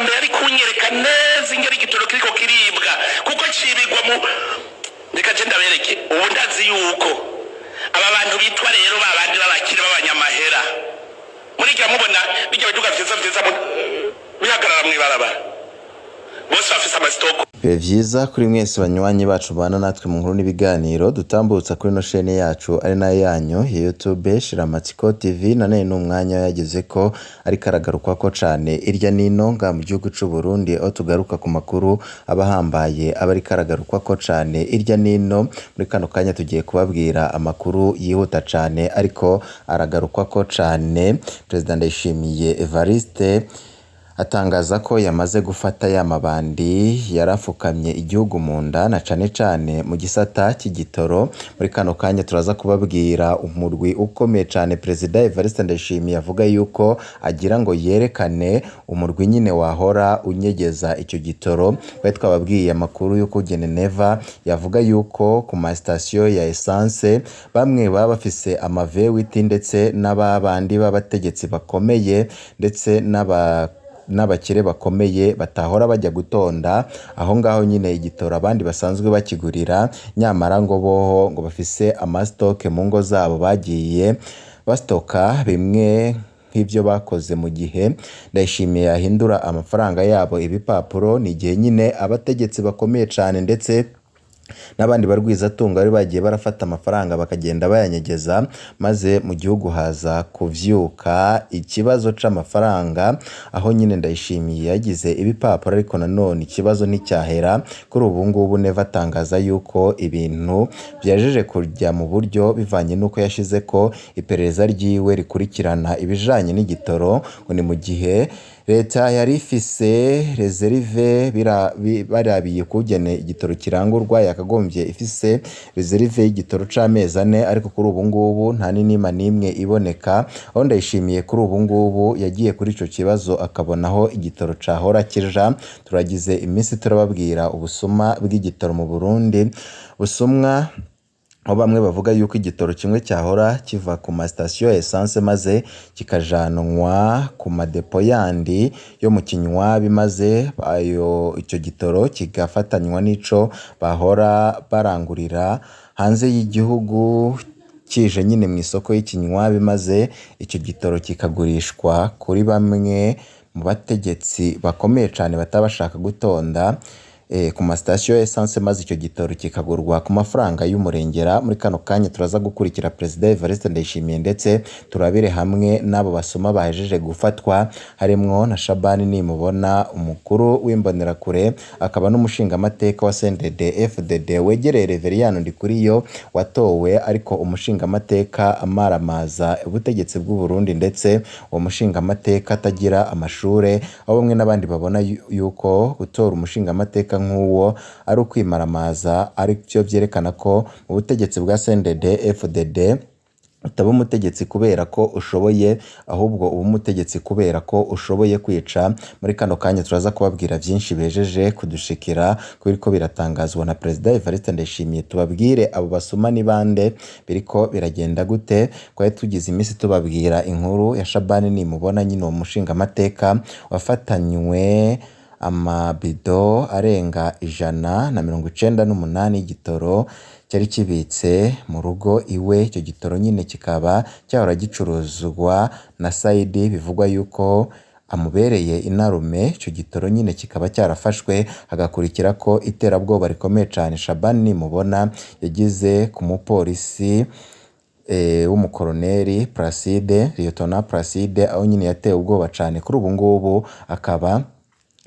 Mbere ari kunyereka neza ingene igitoro kiriko kiribwa, kuko cibigwa mu. Reka je ndabereke. Ubu ndazi yuko aba bantu bitwa rero ba bandi b'abakire b'abanyamahera, murigira mubona bijya biduga vyiza vyiza bihagarara mw'ibarabara, bose bafise ama stock. Bibe vyiza kuri mwese banywanyi bacu bana natwe mu nkuru n'ibiganiro dutambutsa kuri ino shene yacu ari nayo yanyu ya YouTube Shiramatsiko TV. Nanone ni umwanya yageze ko ariko aragarukwako cane irya nino nga mu gihugu c'u Burundi, aho tugaruka ku makuru aba ahambaye aba ariko aragarukwako cane irya nino. Muri kano kanya tugiye kubabwira amakuru yihuta cane ariko aragarukwako cane. Perezida Ndayishimiye Evariste atangaza ko yamaze gufata ya mabandi yarafukamye igihugu mu nda, na cane cane mu gisata c'igitoro. Muri kano kanya turaza kubabwira umurwi ukomeye cane Perezida Evariste Ndayishimiye avuga yuko agira ngo yerekane umurwi nyine wahora unyegeza ico gitoro. Twari twababwiye amakuru y'ukugene Neva yavuga yuko ku ma station ya essence bamwe baba bafise ama V8, ndetse n'ababandi b'abategetsi bakomeye, ndetse n'abakire bakomeye batahora bajya gutonda aho ngaho nyine igitoro abandi basanzwe bakigurira, nyamara ngo boho ngo bafise ama stock mu ngo zabo, bagiye bastoka bimwe nk'ivyo bakoze mu gihe Ndayishimiye yahindura amafaranga yabo ibipapuro. Ni igihe nyine abategetsi bakomeye cane ndetse n'abandi barwizatunga bari bagiye barafata amafaranga bakagenda bayanyegeza, maze mu gihugu haza kuvyuka ikibazo c'amafaranga, aho nyine Ndayishimiye yagize ibipapuro, ariko nanone ikibazo nticyahera. Kuri ubu ngubu Neva atangaza yuko ibintu vyajeje kujya mu buryo, bivanye n'uko yashize ko iperereza ryiwe rikurikirana ibijanye n'igitoro. Ngo ni mu gihe leta yari ifise réserve, barabiye ukugene igitoro kirangurwa, yakagombye ifise réserve y'igitoro c'amezi 4, ariko kuri ubu ngubu nta n'inima n'imwe iboneka. Aho Ndayishimiye kuri ubu ngubu yagiye kuri ico kibazo, akabona aho igitoro cahora kija. Turagize iminsi turababwira ubusuma bw'igitoro mu Burundi, busumwa aho bamwe bavuga yuko igitoro kimwe cyahora kiva ku ma station ya essence maze kikajanwa ku ma dépôt yandi yo mu Kinywabi, maze ayo ico gitoro kigafatanywa n'ico bahora barangurira hanze y'igihugu, kije nyine mu isoko y'ikinywabi, maze ico gitoro kikagurishwa kuri bamwe mu bategetsi bakomeye cane bataba bashaka gutonda ku ma station ya essence, maze icyo gitoro kikagurwa ku mafaranga y'umurengera. Muri kano kanya turaza gukurikira Perezida Evariste Ndayishimiye, ndetse turabire hamwe n'abo basoma bahejeje gufatwa, harimwo na Shabani Nimubona, umukuru w'Imbonerakure akaba n'umushingamateka wa CNDD FDD wegereye Reveriyano Ndikuriyo watowe, ariko umushingamateka amaramaza ubutegetsi bw'u Burundi, ndetse uwo mushingamateka atagira amashure, aho bamwe n'abandi babona yuko gutora umushingamateka nk'uwo ari ukwimaramaza, aribyo byerekana ko mu butegetsi bwa CNDD FDD utaba umutegetsi kubera ko ushoboye, ahubwo uba umutegetsi kubera ko ushoboye kwica. Muri kano kanya turaza kubabwira byinshi bejeje kudushikira biriko biratangazwa na Perezida Evariste Ndayishimiye. Tubabwire abo basuma ni bande, biriko biragenda gute. Twari tugize iminsi tubabwira inkuru ya Shabani Nimubona nyine, uwo mushingamateka wafatanywe amabido arenga 198 y'igitoro cyari kibitse mu rugo iwe. Icyo gitoro nyine kikaba cyahora gicuruzwa na Saidi, bivugwa yuko amubereye inarume. Icyo gitoro nyine kikaba cyarafashwe, hagakurikira ko iterabwoba rikomeye cyane Shabani Nimubona yagize ku mupolisi w'umukoroneri Placide, Lieutenant Placide, aho nyine yatewe ubwoba cyane. Kuri ubu ngubu akaba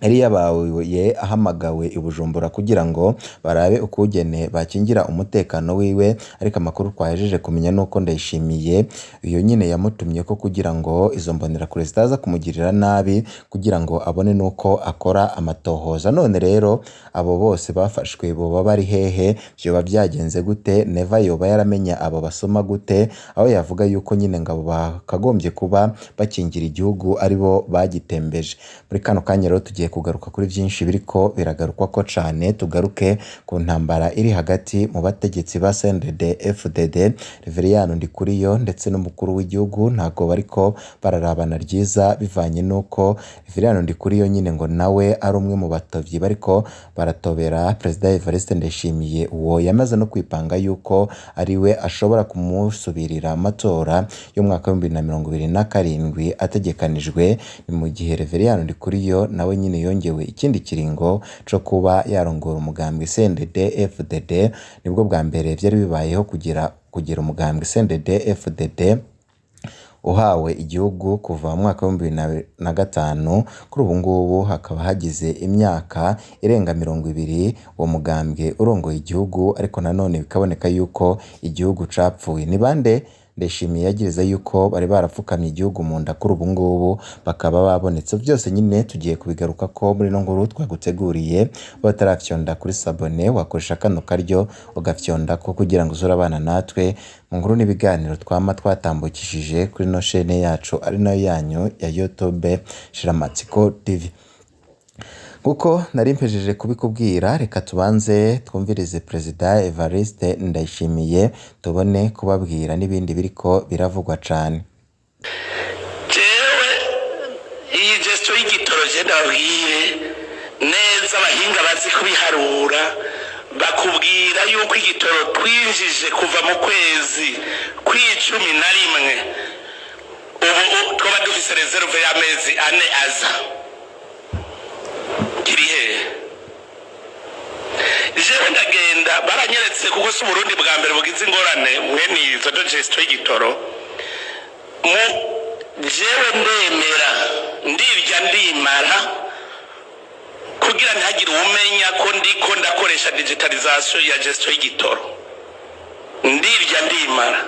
yari yabaye ahamagawe i Bujumbura kugira ngo barabe ukugene bakingira umutekano wiwe, ariko amakuru twahejeje kumenya nuko Ndayishimiye iyo nyine yamutumye ko kugira ngo izo mbonerakure zitaza kumugirira nabi, kugira ngo abone nuko akora amatohoza. None rero abo bose bafashwe boba bari hehe? Vyoba byagenze gute? Neva yoba yaramenya abo basoma gute, aho yavuga yuko nyine ngo abo bakagombye kuba bakingira igihugu aribo bagitembeje? Muri kano kanya rero tugiye kugaruka kuri vyinshi biriko biragarukwako cane, tugaruke ku ntambara iri hagati mu bategetsi ba CNDD FDD, Reveriyano Ndikuriyo ndetse n'umukuru w'igihugu ntago bariko bararabana ryiza bivanye n'uko Reveriyano Ndikuriyo nyine ngo nawe ari umwe mu batovyi bariko baratobera Perezida Evariste Ndayishimiye, uwo yamaze no kwipanga yuko ari we ashobora kumusubirira amatora y'umwaka w'2027 ategekanijwe. Ni mu gihe Reveriyano Ndikuriyo nawe nyine yongewe ikindi kiringo co kuba yarongora umugambwe CNDD FDD, nibwo bwa mbere vyari bibayeho kugira umugambwe CNDD FDD uhawe igihugu kuva mu mwaka w'2005, kuri ubu ngubu hakaba hagize imyaka irenga 20 uwo mugambwe urongoye igihugu, ariko nanone bikaboneka yuko igihugu capfuye. Ni bande Ndayishimiye yagiriza yuko bari barapfukamye igihugu mu nda, kuri ubu ngubu bakaba babonetse? Vyose nyine tugiye kubigarukako muri ino nkuru twaguteguriye. Batarafyonda kuri sabone wakoresha kano karyo ugafyondako kugira ngo uze urabana natwe mu nkuru n'ibiganiro twama twatambukishije kuri ino shene yacu ari nayo yanyu ya YouTube Shiramatsiko TV. Nkuko nari mpejeje kubikubwira, reka tubanze twumvirize Perezida Evariste Ndayishimiye tubone kubabwira n'ibindi biriko biravugwa cane. Jewe iyi gestion y'igitoro, je ndababwire neza, abahinga bazi kubiharura bakubwira yuko igitoro twinjije kuva mu kwezi kw'11, ubu twaba dufise réserve y'amezi 4 aza. Kiri hehe? Jewe ndagenda baranyeretse, kuko si Uburundi bwa mbere bugize ingorane mwene izo de gestion y'igitoro. Mu jewe ndemera ndirya ndimara kugira ntihagire uwumenya ko ndiko ndakoresha digitalisation ya gestion y'igitoro. Ndirya ndimara,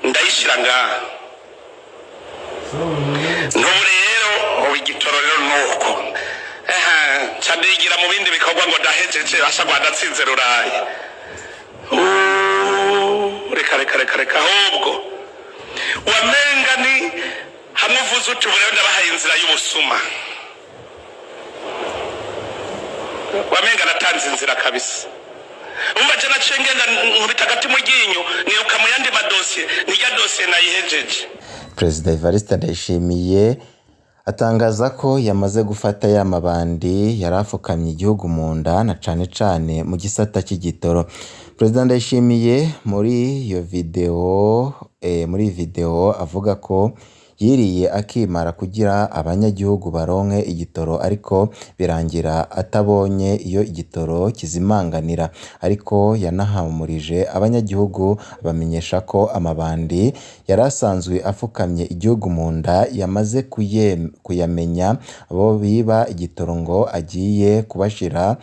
ndayishira ngaha. N'ubu rero, ubu igitoro rero nuko nca ndigira mu bindi bikorwa ngo ndahejeje, asha ngo ndatsinze ruraye. Reka reka reka reka, ahubwo wamenga ni hamwe uvuze uti ubu rero ndabahaye inzira y'ubusuma, wamenga natanze inzira kabisa. Umva, je naciye ngenda nkubita agati mu ryinyo, niruka mu yandi madosiye, nirya dosiye nayihejeje. Perezida Evariste Ndayishimiye atangaza ko yamaze gufata ya mabandi yari afukamye igihugu mu nda, na cane cane mu gisata c'igitoro. Perezida Ndayishimiye muri iyo video, muri video avuga ko yiriye akimara kugira abanyagihugu baronke igitoro, ariko birangira atabonye iyo igitoro kizimanganira. Ariko yanahamurije abanyagihugu abamenyesha ko amabandi yari asanzwe afukamye igihugu mu nda yamaze kuyamenya, abo biba igitoro ngo agiye kubashira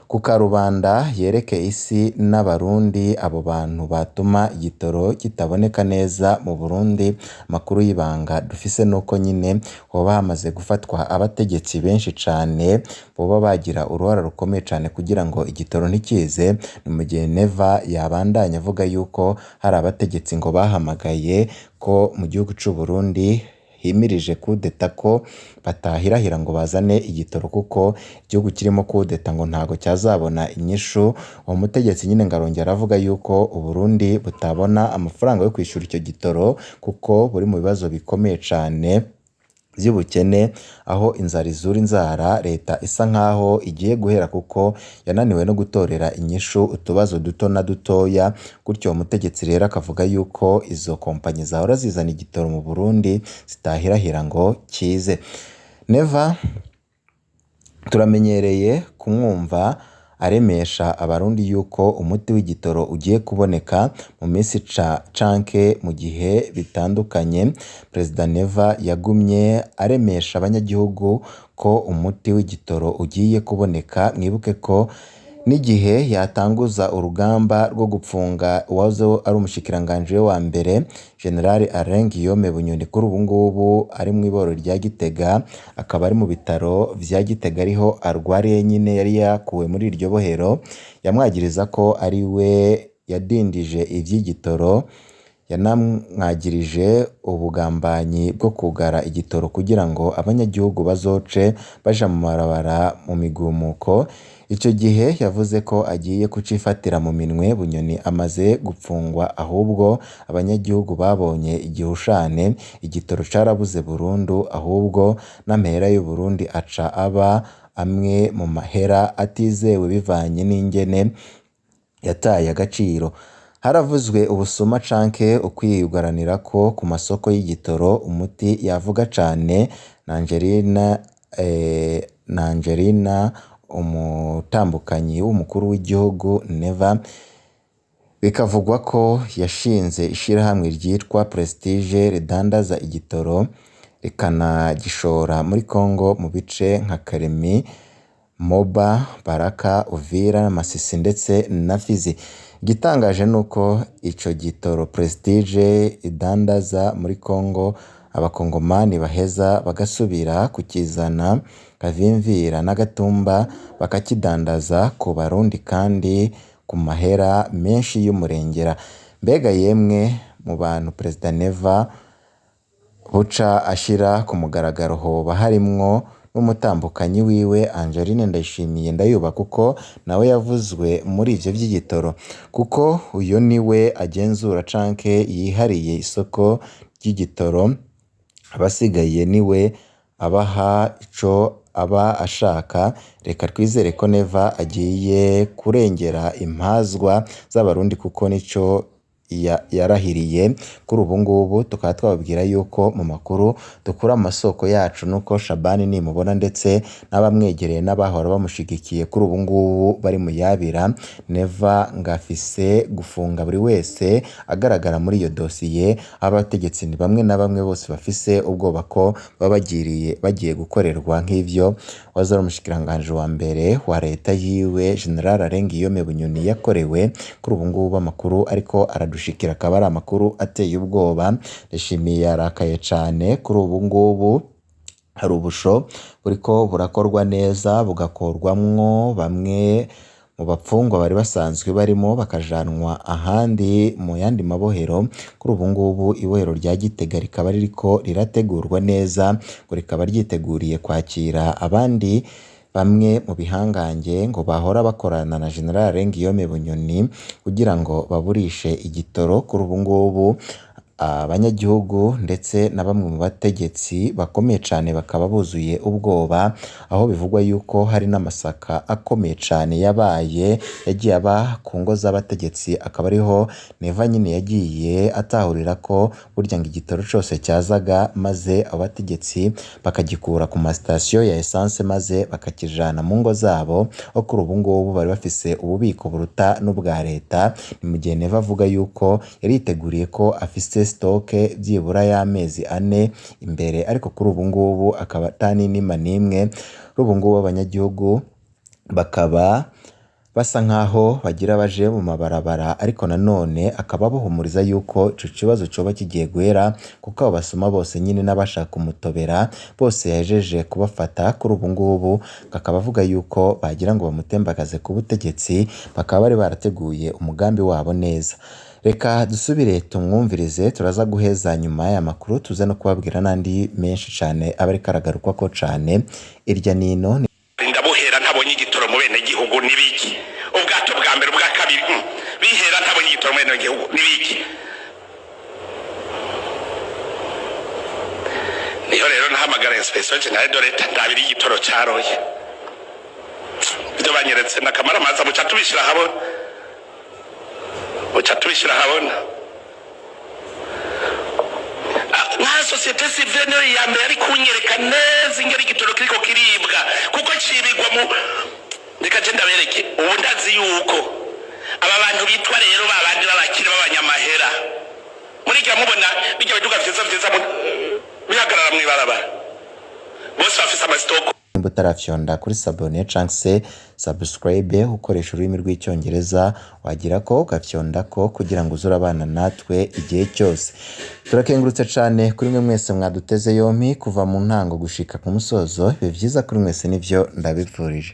ku karubanda yereke isi n'Abarundi abo bantu batuma igitoro kitaboneka neza mu Burundi. Amakuru y'ibanga dufise nuko nyine hoba hamaze gufatwa abategetsi benshi cane boba bagira uruhara rukomeye cane kugira ngo igitoro ntikize. Ni mu gihe Neva yabandanya avuga yuko hari abategetsi ngo bahamagaye ko mu gihugu c'u Burundi himirije kudeta, ko batahirahira ngo bazane igitoro kuko igihugu kirimo kudeta ngo ntago cyazabona inyishu. Uwo mutegetsi nyine ngo arongera aravuga yuko Uburundi butabona amafaranga yo kwishura icyo gitoro kuko buri mu bibazo bikomeye cane vy'ubukene, aho inzara izura inzara, leta isa nkaho igiye guhera kuko yananiwe no gutorera inyishu utubazo duto na dutoya. Gutyo uwo mutegetsi rero akavuga yuko izo kompanyi zahora zizana igitoro mu Burundi zitahirahira ngo kize. Neva turamenyereye kumwumva aremesha Abarundi yuko umuti w'igitoro ugiye kuboneka mu minsi canke mu gihe bitandukanye. Perezida Neva yagumye aremesha abanyagihugu ko umuti w'igitoro ugiye kuboneka. Mwibuke ko n'igihe yatanguza urugamba rwo gupfunga uwahoze ari umushikiranganji we wa mbere General Alain Guillaume Bunyoni, kuri ubu ngubu ari mw'iborero rya Gitega, akaba ari mu bitaro vya Gitega ariho arwariye nyine, yari yakuwe muri iryo bohero, yamwagiriza ko ari we yadindije ivy'igitoro. Yanamwagirije ubugambanyi bwo kugara igitoro kugira ngo abanyagihugu bazoce baja mu mabarabara mu migumuko. Ico gihe yavuze ko agiye kucifatira mu minwe. Bunyoni amaze gupfungwa, ahubwo abanyagihugu babonye igihushane, igitoro carabuze burundu, ahubwo n'amahera y'Uburundi aca aba amwe mu mahera atizewe bivanye n'ingene yataye agaciro. Haravuzwe ubusuma canke ukwiyugaranirako ku masoko y'igitoro. Umuti yavuga cane na Angelina, umutambukanyi w'umukuru w'igihugu Neva, bikavugwa ko yashinze ishirahamwe ryitwa Prestige ridandaza igitoro rikanagishora muri Congo mu bice nka Kalemi, Moba, Baraka, Uvira, Masisi ndetse na Fizi. Igitangaje nuko ico gitoro Prestige idandaza muri Congo, abakongomani baheza bagasubira kukizana Kavimvira na Gatumba bakakidandaza ku Barundi kandi ku mahera menshi y'umurengera. Mbega yemwe, mu bantu Perezida Neva buca ashira ku mugaragaro hoba harimwo n'umutambukanyi wiwe Angeline Ndayishimiye Ndayuba, kuko nawe yavuzwe muri ivyo vy'igitoro, kuko uyo niwe agenzura canke yihariye isoko ry'igitoro, abasigaye niwe abaha ico aba ashaka. Reka twizere ko Neva agiye kurengera impazwa z'Abarundi kuko nico yarahiriye. Kuri ubu ngubu tukaba twababwira yuko mu makuru dukura mu masoko yacu nuko Shabani Nimubona ndetse n'abamwegereye n'abahora bamushigikiye kuri ubu ngubu bari mu yabira. Neva ngafise gufunga buri wese agaragara muri iyo dosiye. Abategetsi ni bamwe na bamwe bose bafise ubwoba ko baba bagiye gukorerwa nk'ivyo waza ari umushikiranganji wa mbere wa leta yiwe General Arengiyome Bunyoni yakorewe. Kuri ubu ngubu amakuru ariko aradushikira akaba ari amakuru ateye ubwoba. Ndayishimiye yarakaye cane. Kuri ubu ngubu hari ubusho buriko burakorwa neza, bugakorwamwo bamwe mu bapfungwa bari basanzwe barimo bakajanwa ahandi mu yandi mabohero. Kuri ubu ngubu ibohero rya Gitega rikaba ririko rirategurwa neza, ngo rikaba ryiteguriye kwakira abandi bamwe mu bihangange ngo bahora bakorana na General Guillaume Bunyoni kugira ngo baburishe igitoro. Kuri ubu ngubu abanyagihugu ndetse na bamwe mu bategetsi bakomeye cane bakaba buzuye ubwoba, aho bivugwa yuko hari n'amasaka akomeye cane yabaye yagiye aba ku ngo z'abategetsi, akaba ariho Neva nyine yagiye atahurira ko burya ngo igitoro cose cyazaga, maze abategetsi bakagikura ku masitasiyo ya essence maze bakakijana mu ngo zabo, aho kuri ubu ngubu bari bafise ububiko buruta n'ubwa leta. Ni mu gihe Neva avuga yuko yari yiteguriye ko afise sitoke byibura y'amezi 4 imbere, ariko kuri ubu ngubu akaba ata n'inima n'imwe. Kuri ubu ngubu abanyagihugu bakaba basa nkaho bagira baje mu mabarabara, ariko nanone akaba abahumuriza yuko ico kibazo coba kigiye guhera, kuko abo basuma bose nyine n'abashaka kumutobera bose yahejeje kubafata. Kuri ubu ngubu akaba avuga yuko bagira ngo bamutembagaze ku butegetsi, bakaba bari barateguye umugambi wabo neza. Reka dusubire tumwumvirize, turaza guheza nyuma y'aya makuru tuze no kubabwira n'andi menshi cane aba ariko aragarukwako cane irya nino. Ndabuhera ntabonye igitoro mu bene gihugu nibiki? Ubwato bwa mbere, ubwa kabiri, bihera ntabonye igitoro mu bene gihugu nibiki? Niho rero nahamagara inspection generale de l'Etat, ndabira igitoro caroye. Ibyo banyeretse nakamara amazi, buca tubishira habona, buca tubishira habona. Nka société civile niyo ya mbere ari kunyereka neza ingene igitoro kiriko kiribwa, kuko cibigwa mu. Reka je ndabereke, ubu ndazi yuko aba bantu bitwa rero babandi b'abakire b'abanyamahera, murigira mubona bijya biduga vyiza vyiza bihagarara mw'ibarabara, bose bafise amasitoko. Nimba utarafyonda kuri s'abonner canke se subscribe ukoresha ururimi rw'icyongereza, wagira ko ugafyonda ko kugira ngo uze urabana natwe igihe cyose. Turakengurutse cane kuri mwe mwese mwaduteze yompi kuva mu ntango gushika ku musozo. Ibihe vyiza kuri mwese nivyo ndabipfurije.